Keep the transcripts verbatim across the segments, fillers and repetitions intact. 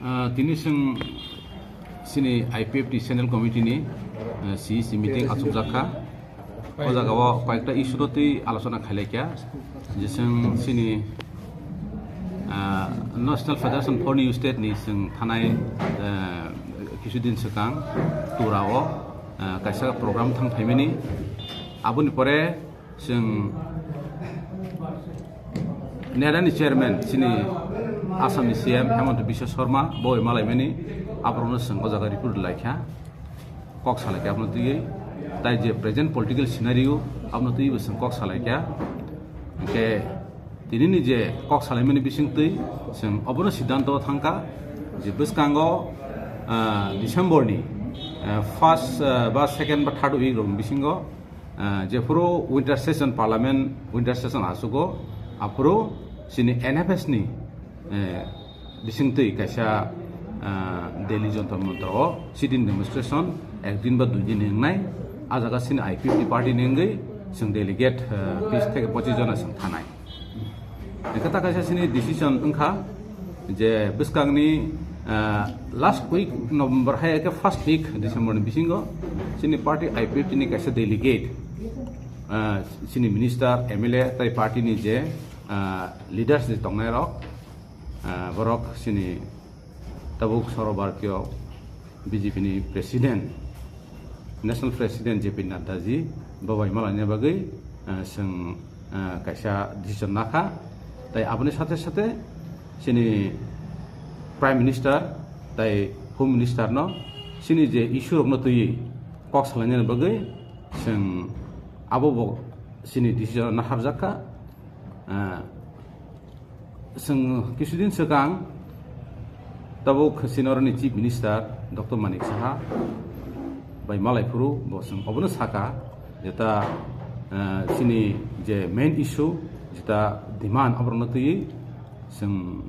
Ah, tini chwng chini I P F T Central Committee ni, ah, C E C meeting achukjak kha. O jaga o koyekta issue no twi alochona khailai kha. Je chwng chini, ah, National Federation for New State ni chwng thanai, ah, kisu din swkang Tura o, ah, kaisa program thang phaimani. Aboni pore chwng NEDA ni chairman chini Assam ni C M Hemanta Biswa Sarma bo malaimani aborokno chwng o jaga report lai kha, kok salai kha abono twiwi, tai je present political scenario abono twiwi bo chwng kok salai kha. Hwnkhe tini ni je kok salaimani bisingtwi chwng obono siddhanto thangkha je bwskango, ah, December ni, ah, first, ah, ba second ba third week rok ni bisingo, ah, jephuru winter session, parliament winter session asugo, aphuru chini N F S ni, eh, bisingtwi kaisa, ah, Delhi Jantar Mantar o sit-in demonstration ek din ba dui din ni wngnai. A jaga chini I P F T party ni wngwi chwng delegate, ah, bis theke pochis jona chwng thanai. Hwnkhe ta kaisa chini decision wngkha je bwskangni, ah, last week November hai khe first week December ni bisingo chini party I P F T ni kaisa delegate, ah, chini minister, M L A tai party ni je, ah, leaders ni tongnai rok, ah, borok chini tabuk Soro Bharatiyo B J P ni president, national president J P Nadda ji bo bai malaina bagwi, ah, chwng, ah, kaisa decision nakha. Tai aboni sathe sathe chini Prime Minister tai Home Minister no chini je issue rok no twiwi kok salainani bagwi chwng abo bo chini decision naharjak kha. Ah, Chwng kisudin swkang tabuk chini oroni Chief Minister Doctor Manik Saha bai malai phuru bo chwng obono saka jeta, eh, chini je main issue jeta demand aborokno twiwi chwng,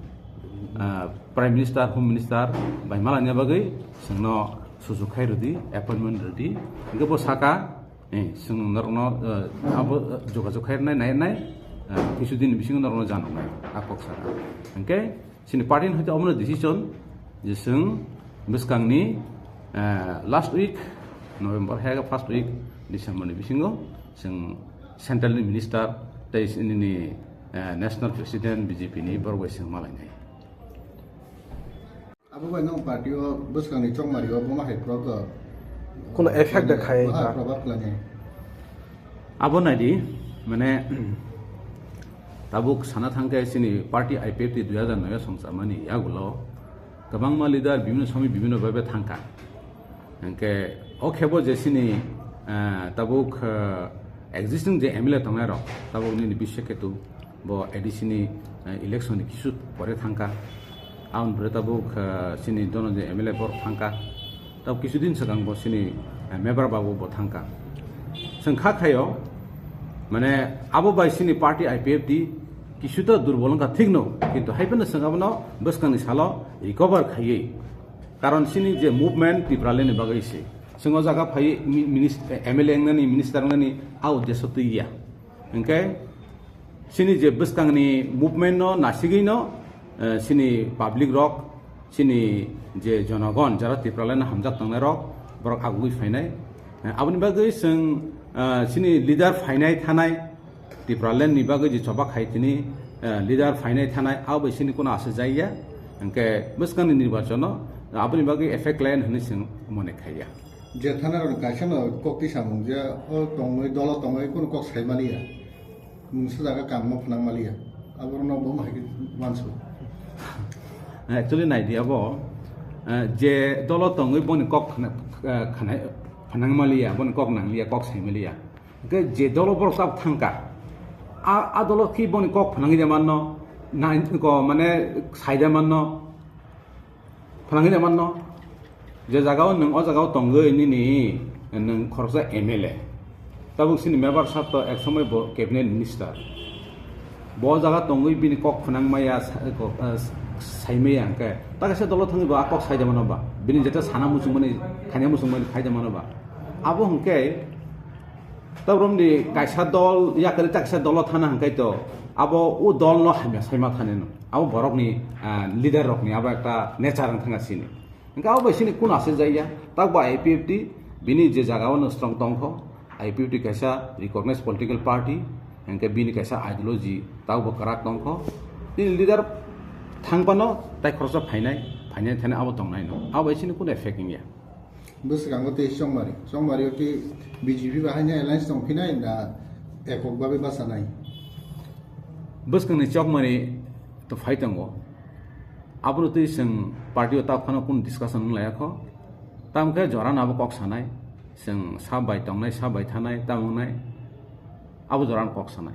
eh, Prime Minister, Home Minister bai malaina bagwi chwngno sujuk khai rwdi, appointment rwdi. Hwnkhe bo saka, Eh, chwng norokno, eh, abo, eh, jogajog khairwnai, nairwnai, eh, kisu din bisingo norokno janoknai, a kok saka. Hwnkhe, chini party ni hwnkhe omono decision je chwng bwskangni, eh, last week November hai khe first week December ni bisingo chwng central ni minister tei nini, eh, national president B J P ni borok bai chwng malainai. Abo bai nwng party o bwskangni chongmari o boma hai prob-, Kuno effect de khai ma hai ka? Probab khlainai. Abo naidi, mane, tabuk sana thangkhe chini party I P F T dui hazar noi o songchamani yagulo kwbangma leader bibhinno somoy bibhinno bhabe thangkha. Hwnkhe o khebo je chini, eh, tabuk, eh, existing je M L A tongnai rok, tabuk nini Biswa Ketu, bo A D C ni, eh, election ni kisu pore thangkha. Aboni pore tabuk, eh, chini Dhananjay M L A borok thangkha. Tabuk kisu din swkang bo chini, eh, Mebar Babu bo thangkha. Chwng kha khaio, mane abo bai chini party I P F T kisu ta durbol wngkha thikno, kintu hai phano chwng abono bwskangni salo recover khaiwi. Karon chini je movement Tipraland ni bagwi se. Chwng o jaga phai mi-, minis-, M L A wngnani, minister wngnani a uddesho twi ya. Hwnkhe chini je bwskangni movement no nasigwi no, eh, chini public rok, chini je jonogon, jara Tipraland no hamjak tongnai rok, borok agugwi phainai. Eh, aboni bagwi chwng, eh, chini leader phainai thanai, Tipraland ni bagwi je choba khai tini, eh, leader phainai thanai, abo bai chini kono aswk jaiya. Hwnkhe bwskangni nirbachon no aboni bagwi effect layan hwnwi chwng mone khaiya. Je thana rok kaisa no kok twi samung je o tongwi dolo tongwi kono kok sai maliya. Mungsa jaga kangma phnang maliya. Aborok no bo hai mansu. Actually naidi abo, eh, je dolo tongwi boni kok khna-, eh, khna-, phnang maliya, boni kok nangliya, kok sai maliya. Hwnkhe je dolo borok tabuk thangkha, a, a dolo khi boni kok phnangwi de manno, na, ko, mane, sai de manno, phnangwi de manno. Je jagao nwng o jagao tongwi nini nwng khoroksa M L A. Tabuk chini Mebar sir to ek somoi bo cabinet minister. Bo jaga tongwi bini kok khwnang maya, sa-, kok, ah, sai maya hwnkhe, ta kaisa dolo thangwi bo a kok sai da mano ba? Bini jeta sana muchung mani, khaina muchung mani khai da mano ba? Abo hwnkhe, ta borokni kaisa dol, yakari ta kaisa dolo thana hwnkhe to, abo o dol no hamya sai ma thani no. Abo borokni, ah, leader rokni abo ekta nature wng thang sini. Hingke abo bai sini kun aswk jaya, tak bo I P F T bini je jaga o no strong tongkho, I P F T kaisa recognized political party, hingke bini kaisa ideology tak bo kwrak tongkho. Bini leader thang phano tai khoroksa phainai, phainai thani abo tongnai no. Abo bai sini kun effect wngya. Bwskango tei Chongmari, Chongmari o tei B J P bai haino alliance tongphinai na ekok babe bachanai? Bwskangni Chokmari to phai tongo. Abono twi chwng party o ta phano kunu discussion wng laiya kho. Tamo khe jorano abo kok sanai. Chwng sa bai tongnai, sa bai thanai, tamo wngnai. Abo jorano kok sanai.